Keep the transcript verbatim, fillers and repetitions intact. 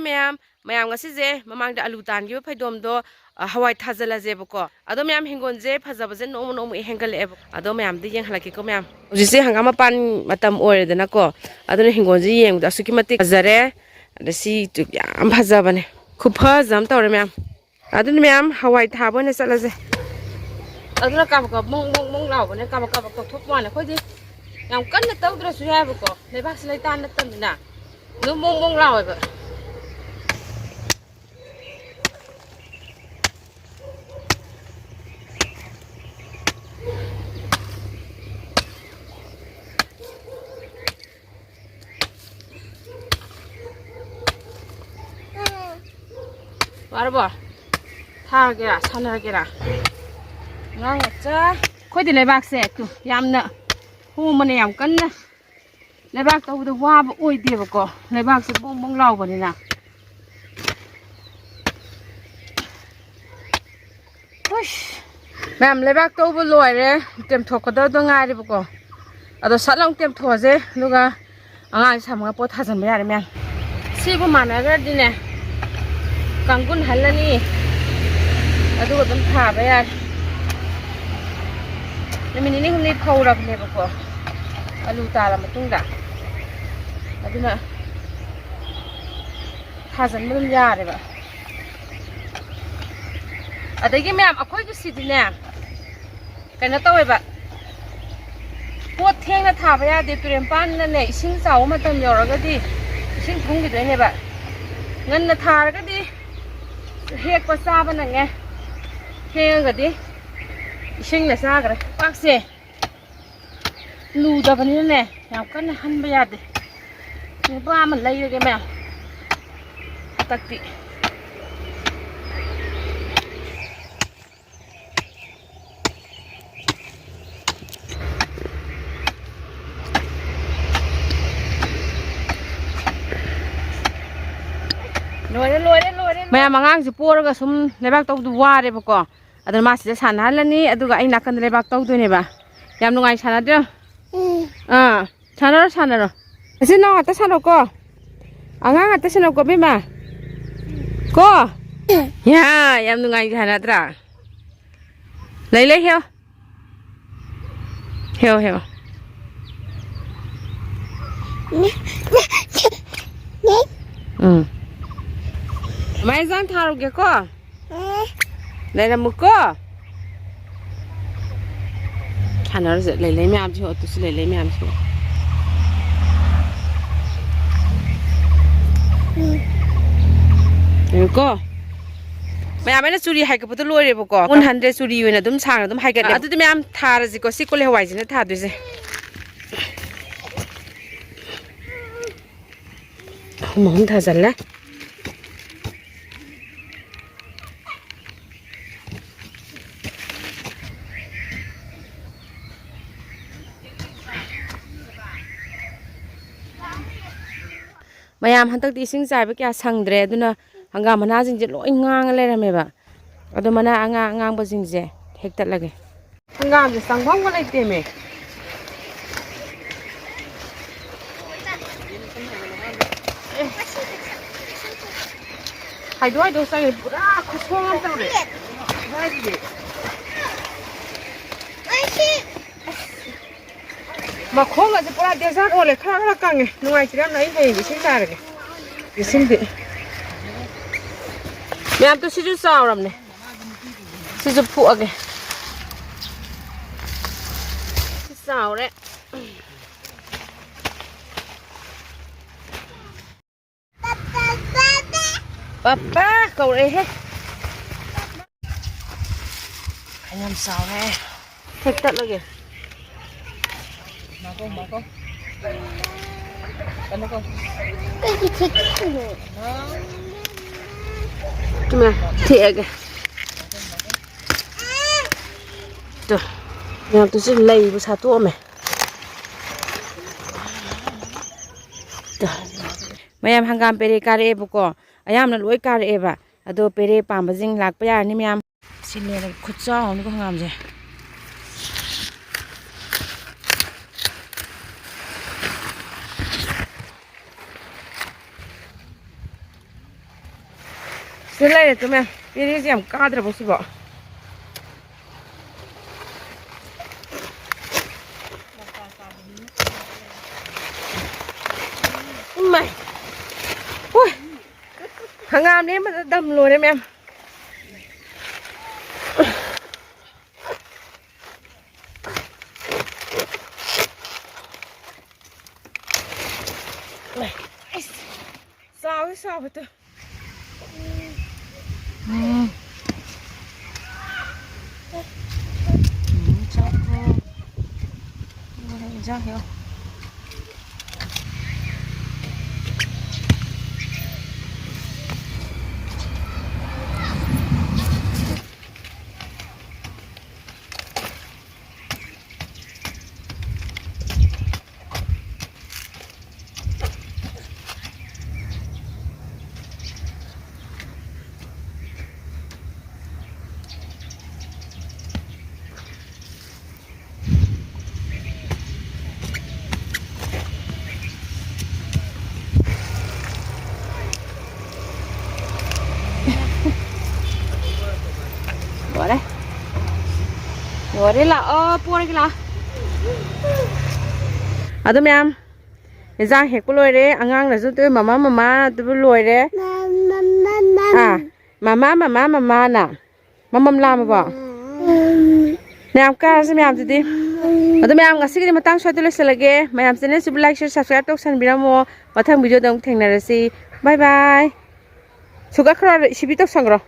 ꯃꯌꯥꯝ, ꯃꯌꯥꯝ ꯉꯁꯤꯁꯦ ꯃꯃꯥꯡꯗ ꯑꯂꯨ ꯇꯥꯟꯈꯤꯕ ꯐꯩꯗꯣꯝꯗꯣ, ꯑ, ꯍꯋꯥꯏ ꯊꯥꯖꯤꯜꯂꯁꯦꯕꯀꯣ꯫ ꯑꯗꯣ ꯃꯌꯥꯝ, ꯍꯤꯡꯒꯣꯜꯁꯦ ꯐꯖꯕꯁꯦ ꯅꯣꯡꯃ ꯅꯣꯡꯃꯒꯤ ꯍꯦꯟꯒꯠꯂꯛꯑꯦꯕ꯫ ꯑꯗꯣ ꯃꯌꯥꯝꯗ ꯌꯦꯡꯍꯜꯂꯛꯀꯦꯀꯣ ꯃꯌꯥꯝ꯫ ꯍꯧꯖꯤꯛꯁꯦ ꯍꯪꯒꯥꯝ ꯃꯄꯥꯟ ꯃꯇꯝ ꯑꯣꯏꯔꯦꯗꯅꯀꯣ꯫ ꯑꯗꯨꯅ ꯍꯤꯡꯒꯣꯜꯁꯦ ꯌꯦꯡꯕꯗ ꯑꯁꯨꯛꯀꯤ ꯃꯇꯤꯛ ꯐꯖꯔꯦ꯫ ꯑꯗ ꯁꯤ ꯌꯥꯝ ꯐꯖꯕꯅꯦ꯫ ꯈꯨꯐꯖ ꯑꯃ ꯇꯧꯔꯦ ꯃꯌꯥꯝ꯫ ꯑꯗꯨꯅ ꯃꯌꯥꯝ ꯍꯋꯥꯏ ꯊꯥꯕ ꯑꯣꯏꯅ ꯆꯠꯂꯁꯦ꯫ ꯑꯗꯨꯅ ꯀꯥꯕꯛ ꯀꯥꯕꯛ ꯃꯣꯡ ꯃꯣꯡ ꯃꯣꯡ ꯂꯥꯎꯕꯅꯦ, ꯀꯥꯕꯛ ꯀꯥꯕꯛ ꯇꯧꯊꯣꯛꯄ ꯋꯥꯅꯤ꯫ ꯑꯩꯈꯣꯏꯗꯤ ꯌꯥꯝ ꯀꯟꯅ ꯇꯧꯗ꯭ꯔꯁꯨ ꯌꯥꯏꯕꯀꯣ, ꯂꯩꯕꯥꯛꯁꯤ ꯂꯩꯇꯥꯟ ꯅꯠꯇꯕꯅꯤꯅ꯫ ꯑꯗꯨꯝ ꯃꯣꯡ ꯃꯣꯡ ꯂꯥꯎꯋꯦꯕ꯫ ꯋꯥꯔꯕꯣ? ꯊꯥꯔꯒꯦꯔꯥ? ꯁꯥꯟꯅꯔꯒꯦꯔꯥ? ꯑꯉꯥꯡ ꯃꯆꯥ꯫ ꯑꯩꯈꯣꯏꯗꯤ ꯂꯩꯕꯥꯛꯁꯦ ꯇꯨ, ꯌꯥꯝꯅ ꯍꯣꯡꯕꯅꯦ, ꯌꯥꯝ ꯀꯟꯅ ꯂꯩꯕꯥꯛ ꯇꯧꯕꯗ ꯋꯥꯕ ꯑꯣꯏꯗꯦꯕꯀꯣ꯫ ꯂꯩꯕꯥꯛꯁꯦ ꯕꯣꯡ ꯕꯣꯡ ꯂꯥꯎꯕꯅꯤꯅ꯫ ꯍꯨꯏꯁ꯫ ꯃꯌꯥꯝ, ꯂꯩꯕꯥꯛ ꯇꯧꯕ ꯂꯣꯏꯔꯦ, ꯇꯦꯝꯊꯣꯛꯀꯗꯕꯗꯣ ꯉꯥꯏꯔꯦꯕꯀꯣ꯫ ꯑꯗꯣ ꯁꯠ ꯂꯥꯎ ꯇꯦꯝꯊꯣꯛꯑꯁꯦ, ꯑꯗꯨꯒ ꯑꯉꯥꯡꯁꯦ ꯁꯝꯃꯒ ꯄꯣꯠ ꯊꯥꯖꯤꯟꯕ ꯌꯥꯔꯦ ꯃꯌꯥꯝ꯫ ꯁꯤꯕꯨ ꯃꯥꯟꯅꯈ꯭ꯔꯗꯤꯅꯦ, ꯀꯥꯡꯒꯨꯟ ꯍꯜꯂꯅꯤ, ꯑꯗꯨꯒ ꯑꯗꯨꯝ ꯊꯥꯕ ꯌꯥꯔꯦ꯫ ꯅꯨꯃꯤꯠ ꯅꯤꯅꯤ ꯍꯨꯝꯅꯤ ꯐꯧꯔꯕꯅꯦꯕꯀꯣ, ꯑꯂꯨ ꯇꯥꯔ ꯃꯇꯨꯡꯗ꯫ ꯑꯗꯨꯅ ꯊꯥꯖꯤꯟꯕ ꯑꯗꯨꯝ ꯌꯥꯔꯦꯕ꯫ ꯑꯗꯒꯤ ꯃꯌꯥꯝ, ꯑꯩꯈꯣꯏꯒꯤ ꯁꯤꯗꯤꯅꯦ, ꯀꯩꯅꯣ ꯇꯧꯋꯦꯕ, ꯄꯣꯠ ꯊꯦꯡꯅ ꯊꯥꯕ ꯌꯥꯗꯦ꯫ ꯇꯨꯔꯦꯟ ꯄꯥꯟꯅꯅꯦ, ꯏꯁꯤꯡ ꯆꯥꯎꯕ ꯃꯇꯝ ꯌꯧꯔꯒꯗꯤ ꯏꯁꯤꯡ ꯊꯨꯝꯈꯤꯗꯣꯏꯅꯦꯕ꯫ ꯉꯟꯅ ꯊꯥꯔꯒꯗꯤ ꯍꯦꯛꯄ ꯆꯥꯕ ꯅꯪꯉꯦ, ꯊꯦꯡꯉꯒꯗꯤ ꯏꯁꯤꯡꯅ ꯆꯥꯈ꯭ꯔꯦ꯫ ꯄꯥꯛꯁꯦ ꯂꯨꯗꯕꯅꯤꯅꯅꯦ, ꯌꯥꯝ ꯀꯟꯅ ꯍꯟꯕ ꯌꯥꯗꯦ꯫ ꯅꯨꯄꯥ ꯑꯃ ꯂꯩꯔꯒꯦ ꯃꯌꯥꯝ꯫ ꯍꯟꯗꯛꯇꯤ꯫ ꯂꯣꯏꯔꯦ, ꯂꯣꯏꯔꯦ, ꯂꯣꯏꯔꯦ, ꯂꯣꯏꯔꯦ꯫ ꯃꯌꯥꯝ, ꯑꯉꯥꯡꯁꯦ ꯄꯣꯔꯒ ꯁꯨꯝ ꯂꯩꯕꯥꯛ ꯇꯧꯕꯗꯣ ꯋꯥꯔꯦꯕꯀꯣ꯫ ꯑꯗꯨꯅ ꯃꯥ ꯁꯤꯗ ꯁꯥꯟꯅꯍꯜꯂꯅꯤ, ꯑꯗꯨꯒ ꯑꯩ ꯅꯥꯀꯟꯗ ꯂꯩꯕꯥꯛ ꯇꯧꯗꯣꯏꯅꯦꯕ꯫ ꯌꯥꯝ ꯅꯨꯡꯉꯥꯏ ꯁꯥꯟꯅꯗ꯭ꯔꯣ? ꯎꯝ꯫ ꯑꯥ, ꯁꯥꯟꯅꯔꯣ, ꯁꯥꯟꯅꯔꯣ꯫ ꯏꯆꯤꯟ ꯏꯅꯥꯎ ꯉꯥꯛꯇ ꯁꯥꯟꯅꯧꯀꯣ꯫ ꯑꯉꯥꯡ ꯉꯥꯛꯇ ꯁꯦꯟꯅꯧꯀꯣ, ꯕꯦꯝꯃ꯫ ꯀꯣ? ꯌꯥ, ꯌꯥꯝ ꯅꯨꯡꯉꯥꯏꯒꯦ ꯍꯥꯏ ꯅꯠꯇ꯭ꯔꯥ? ꯂꯩ, ꯂꯩ, ꯍꯦꯜ꯫ ꯍꯦꯜ, ꯍꯦꯜ꯫ ꯎꯝ꯫ ꯃꯥꯏ ꯏꯟꯖꯥꯡ ꯊꯥꯔꯨꯒꯦꯀꯣ? ꯂꯩꯔꯝꯃꯨꯀꯣ꯫ ꯁꯥꯟꯅꯔꯁꯦ, ꯂꯩ ꯂꯩ ꯃꯌꯥꯝꯁꯦ, ꯑꯗꯨꯁꯨ ꯂꯩ ꯂꯩ ꯃꯌꯥꯝꯁꯦ꯫ ꯌꯦꯡꯉꯨꯀꯣ꯫ ꯃꯌꯥꯝ ꯑꯩꯅ ꯆꯨꯔꯤ ꯍꯥꯏꯒꯠꯄꯗꯣ ꯂꯣꯏꯔꯦꯕꯀꯣ꯫ ꯋꯥꯟ ꯍꯟꯗ꯭ꯔꯦꯠ ꯆꯨꯔꯤ ꯑꯣꯏꯅ ꯑꯗꯨꯝ ꯁꯥꯡꯅ ꯑꯗꯨꯝ ꯍꯥꯏꯒꯠꯂꯦ꯫ ꯑꯗꯨꯗꯤ ꯃꯌꯥꯝ ꯊꯥꯔꯁꯤꯀꯣ꯫ ꯁꯤ ꯀꯣꯂꯤ ꯍꯋꯥꯏꯁꯤꯅ ꯊꯥꯗꯣꯏꯁꯦ꯫ ꯑꯍꯨꯝ ꯑꯍꯨꯝ ꯊꯥꯖꯜꯂꯦ꯫ ꯃꯌꯥꯝ ꯍꯟꯗꯛꯇꯤ ꯏꯁꯤꯡ ꯆꯥꯏꯕ ꯀꯌꯥ ꯁꯪꯗ꯭ꯔꯦ, ꯑꯗꯨꯅ ꯍꯪꯒꯥꯝ ꯃꯅꯥꯁꯤꯡꯁꯦ ꯂꯣꯏ ꯉꯥꯡꯉ ꯂꯩꯔꯝꯃꯦꯕ꯫ ꯑꯗꯣ ꯃꯅꯥ ꯑꯉꯥꯡ ꯑꯉꯥꯡꯕꯁꯤꯡꯁꯦ ꯍꯦꯛꯇꯠꯂꯒꯦ꯫ ꯍꯪꯒꯥꯝꯁꯦ ꯆꯪꯐꯝꯒ ꯂꯩꯇꯦꯃꯦ꯫ ꯑꯦ꯫ ꯍꯥꯏꯗꯣꯛ ꯍꯥꯏꯗꯣꯛ ꯆꯪꯉꯦ, ꯄꯨꯔꯥ ꯈꯨꯁꯣꯡ ꯑꯃ ꯇꯧꯔꯦ꯫ ꯀꯗꯥꯏꯗꯒꯤ? ꯃꯈꯣꯡꯒꯁꯦ ꯄꯨꯔꯥ desert ꯑꯣꯜꯂꯦ꯫ ꯈꯔ ꯈꯔ ꯀꯪꯉꯦ꯫ ꯅꯨꯡꯉꯥꯏꯇ꯭ꯔꯦ ꯌꯥꯝꯅ꯫ ꯑꯩ ꯍꯌꯦꯡ ꯏꯁꯤꯡ ꯆꯥꯏꯔꯒꯦ꯫ ꯏꯁꯤꯡꯗꯤ꯫ ꯃꯌꯥꯝ ꯇꯨ ꯁꯤꯁꯨ ꯆꯥꯎꯔꯕꯅꯦ꯫ ꯁꯤꯁꯨ ꯐꯨꯛꯑꯒꯦ꯫ ꯁꯤ ꯆꯥꯎꯔꯦ꯫ ꯄꯄꯥ ꯀꯧꯔꯛꯑꯦꯍꯦ꯫ ꯌꯥꯝ ꯆꯥꯎꯔꯦ꯫ ꯍꯦꯛꯇꯠꯂꯒꯦ꯫ ꯏꯃꯥ, ꯊꯦꯛꯑꯒꯦ꯫ ꯇꯨ, ꯃꯌꯥꯝ ꯇꯨꯁꯤ ꯂꯩꯕꯨ ꯁꯥꯠꯇꯣꯛꯑꯝꯃꯦ꯫ ꯇꯨ꯫ ꯃꯌꯥꯝ ꯍꯪꯒꯥꯝ ꯄꯦꯔꯦ ꯀꯥꯔꯛꯑꯦꯕꯀꯣ꯫ ꯑꯌꯥꯝꯕꯅ ꯂꯣꯏ ꯀꯥꯔꯛꯑꯦꯕ꯫ ꯑꯗꯣ ꯄꯦꯔꯦ ꯄꯥꯝꯕꯁꯤꯡ ꯂꯥꯛꯄ ꯌꯥꯔꯅꯤ ꯃꯌꯥꯝ꯫ ꯁꯤ ꯂꯩꯔꯒ ꯈꯨꯠꯆꯥꯎ ꯑꯃꯅꯤꯀꯣ ꯍꯪꯒꯥꯝꯁꯦ꯫ ꯁꯤ ꯂꯩꯔꯦ ꯇꯨ ꯃꯌꯥꯝ꯫ ꯄꯦꯔꯦꯁꯦ ꯌꯥꯝ ꯀꯥꯗ꯭ꯔꯕꯣ ꯁꯤꯕꯣ? ꯏꯃꯥꯏ꯫ ꯍꯣꯏ꯫ ꯍꯪꯒꯥꯝꯅꯦ ꯑꯃꯗ ꯗꯝ ꯂꯣꯏꯔꯦ ꯃꯌꯥꯝ꯫ ꯆꯥꯎꯋꯤ ꯆꯥꯎꯕꯗꯣ꯫ ꯎꯝ꯫ ꯎꯝ, ꯆꯥꯛꯇꯣ꯫ ꯏꯟꯖꯥꯡ ꯍꯦꯛ꯫ ꯂꯣꯏꯔꯦ꯫ ꯂꯣꯏꯔꯦ, ꯂꯥꯛꯑꯣ, ꯄꯣꯔꯒꯦ ꯂꯥꯛꯑꯣ꯫ ꯑꯗꯨ ꯃꯌꯥꯝ, ꯏꯟꯖꯥꯡ ꯍꯦꯛꯄ ꯂꯣꯏꯔꯦ꯫ ꯑꯉꯥꯡꯅꯁꯨ ꯑꯗꯨ ꯃꯃꯥ, ꯃꯃꯥ ꯑꯗꯨꯕꯨ ꯂꯣꯏꯔꯦ꯫ ꯑꯥ, ꯃꯃꯥ, ꯃꯃꯥ, ꯃꯃꯥꯅ꯫ ꯃꯃꯝ ꯂꯥꯝꯃꯕꯣ? ꯃꯌꯥꯝ ꯀꯥꯔꯁꯦ ꯃꯌꯥꯝꯗꯨꯗꯤ꯫ ꯑꯗꯣ ꯃꯌꯥꯝ ꯉꯁꯤꯒꯤꯗꯤ ꯃꯇꯥꯡ ꯁ꯭ꯋꯥꯏꯗ ꯂꯣꯏꯁꯤꯜꯂꯒꯦ꯫ ꯃꯌꯥꯝ channel ꯁꯤꯕꯨ like, share, subscribe ꯇꯧꯁꯟꯕꯤꯔꯝꯃꯣ꯫ ꯃꯊꯪ video ꯗ ꯑꯃꯨꯛ ꯊꯦꯡꯅꯔꯁꯤ꯫ Bye bye꯫ ꯁꯨꯒꯠꯈ꯭ꯔꯣ, ꯁꯤꯕꯤ ꯇꯧꯁꯟꯈ꯭ꯔꯣ꯫